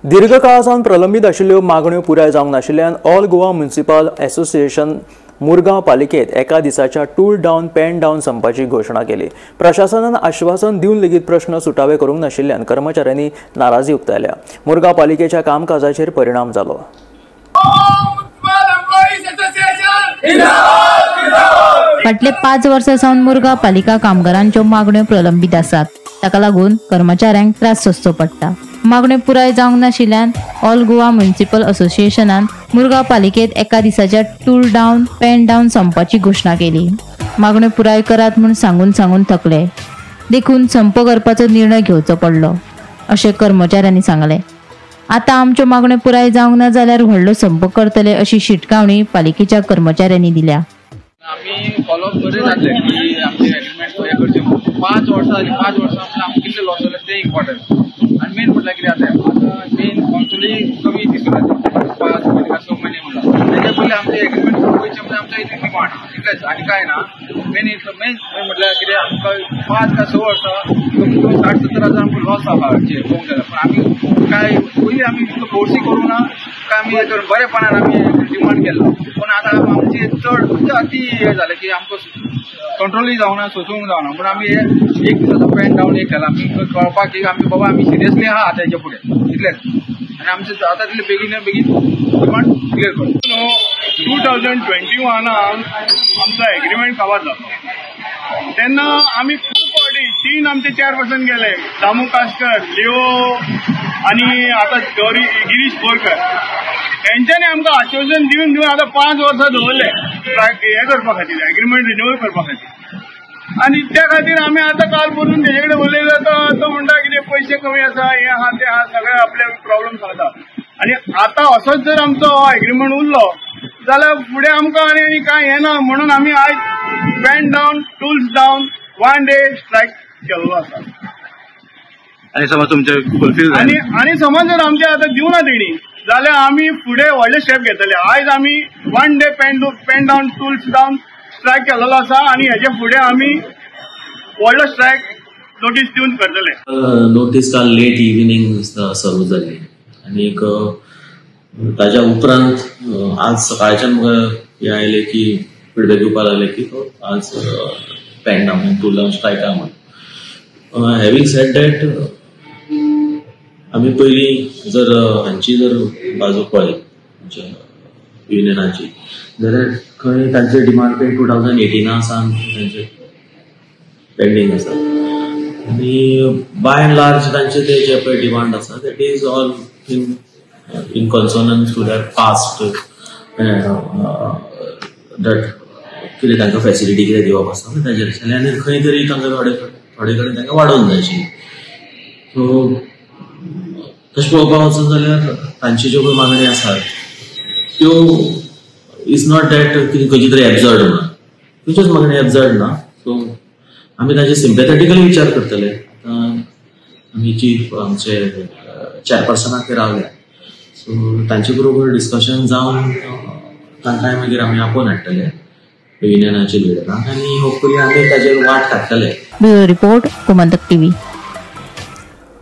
दीर्घकाळा सावन प्रलंबीत आशिल्ल्यो मागण्यो पुराय जावंक नाशिल्ल्यान all Goa municipal association Murgaon पालिकेत एका दिसाच्या टूल डावन पेन डावन संपाची घोशणा केली. प्रशासनान आश्वासन दिवन लेगीत प्रश्न सुटावे करूंक नाशिल्ल्यान कर्मचाऱ्यांनी नाराजी उक्तायल्या. मुरगांव पालिकेच्या कामकाजाचेर परिणाम जालो. फाटले 5 वर्सां सावन मुरगांव पालिका कामगारांच्यो मागण्यो प्रलंबीत आसात. ताका लागून कर्मचाऱ्यांक त्रास सोंसचो पडटा. मागण्यो पुराय जावंक नाशिल्ल्यान ऑल गोवा म्युनिसिपल असोसिएशनान मुरगांव पालिकेत एका दिसाच्या टूल डावन पेन डावन संपाची घोशणा केली. मागण्यो पुराय करात म्हूण सांगून सांगून थकले, देखून संप करपाचो निर्णय घेवचो पडलो अशें कर्मचाऱ्यांनी सांगलें. आतां आमच्यो मागण्यो पुराय जावंक ना जाल्यार व्हडलो संप करतले अशी शिटकावणी पालिकेच्या कर्मचाऱ्यांनी दिल्या. आमी फॉलोअप बरें जातले की आमचे एग्रीमेंट हें करचें. 5 वर्सां जालीं, 5 वर्सां आमकां कितले लॉस जाले तें इम्पॉर्टंट. आनी मेन म्हटल्यार कितें जाता आतां मेन कॉन्सुलूय कमी दिसून येता 5 म्हयने काय 6 म्हयने म्हणला. तेच्या पयलीं आमचे एग्रीमेंट वयचे म्हणजे आमचो इतलें डिमांड इतलेंच आनी कांय ना. मेन मेन म्हटल्यार कितें आमकां 5 काय 6 वर्सां कमी कमी 60-70 हजार आमकां लॉस जावपा पळोवंक जाल्यार. पूण आमी काय पयलीं आमी इतलो फोर्सूय करूं ना काय आमी बरेपणान आमी डिमांड केल्लो. पूण आतां आमचे चड म्हणजे अती हें जालें की आमकां कंट्रोलूय जावना, सोसूंक जावना. पूण आमी एक दिसाचो पेन डावन एक केला आमी कळपाक की आमी बाबा आमी सिरियसली आहा आतां हेच्या फुडें इतलेंच. आनी आमचें जाता तितलें बेगीन बेगीन डिमांड क्लियर करूं. 2021 आमचो एग्रीमेंट काबार जालो तेन्ना आमी खूब फावटी 3 आमचे चेअरपर्सन गेले, दामू कास्कर, लिओ आनी आतां गौरी गिरीश बोरकर. तेंच्यांनी आमकां आश्वासन दिवन दिवन आतां 5 वर्सां दवरले हें करपा खातीर, एग्रीमेंट रिन्यूअल करपा खातीर. आनी त्या खातीर आमी आतां काल पसून तेजे कडेन उलयलो तो म्हणटा कितें पयशे कमी आसा, हें आहा तें आहा, सगळे आपले प्रॉब्लम सांगता. आनी आतां असोच जर आमचो हो एग्रीमेंट उरलो जाल्यार फुडें आमकां आनी आनी कांय हें ना म्हणून आमी आयज pen down tools down 1 day strike केल्लो आसा. आनी समज तुमचे फुलफील आनी आनी समज जर आमचे आतां दिवना तेणी जाल्यार आमी फुडें व्हडले स्टेप घेतले. आयज आमी 1 day pen down tools down strike केलेलो आसा आनी हेजे फुडें आमी व्हडलो स्ट्रायक नोटीस दिवन करतले. नोटीस काल लेट इव्हिनिंग सर्व जाली आनी ताज्या उपरांत आज सकाळच्यान म्हाका हें आयलें की फिडबॅक दिवपाक लागले की तो आज pen down tool down strike आहा म्हणून. हॅविंग सेड that, आमी पयलीं जर हांची जर बाजू पळयत आमच्या युनियनाची जाल्यार खंय तांचे डिमांड पे 2018 सावन तांचे पेंडींग आसा आनी बाय एंड लार्ज तांचे ते जे पळय डिमांड आसा that is all in consonance to that past that कितें तांकां फॅसिलिटी कितें दिवप आसा ताजेर आशिल्लें आनी खंय तरी तांकां थोडे थोडे कडेन तांकां वाडोवन जाय आशिल्लें. सो तशें पळोवपाक वचत जाल्यार तांची ज्यो पळय मागणी आसात त्यो is not that कितें खंयची तरी एब्जर्ड म्हणून, खंयच्योच मागणी एब्जर्ड ना. सो आमी ताजे सिम्पॅथेटिकली विचार करतले. आतां आमी चीफ आमचे चेअरपर्सनाक ते रावल्या, सो तांचे बरोबर डिस्कशन जावन तांकांय मागीर आमी आपोवन हाडटले युनियनाचे लिडरांक आनी होपफुली आमी ताजेर वाट काडटले. Bureau report, Gomantak TV.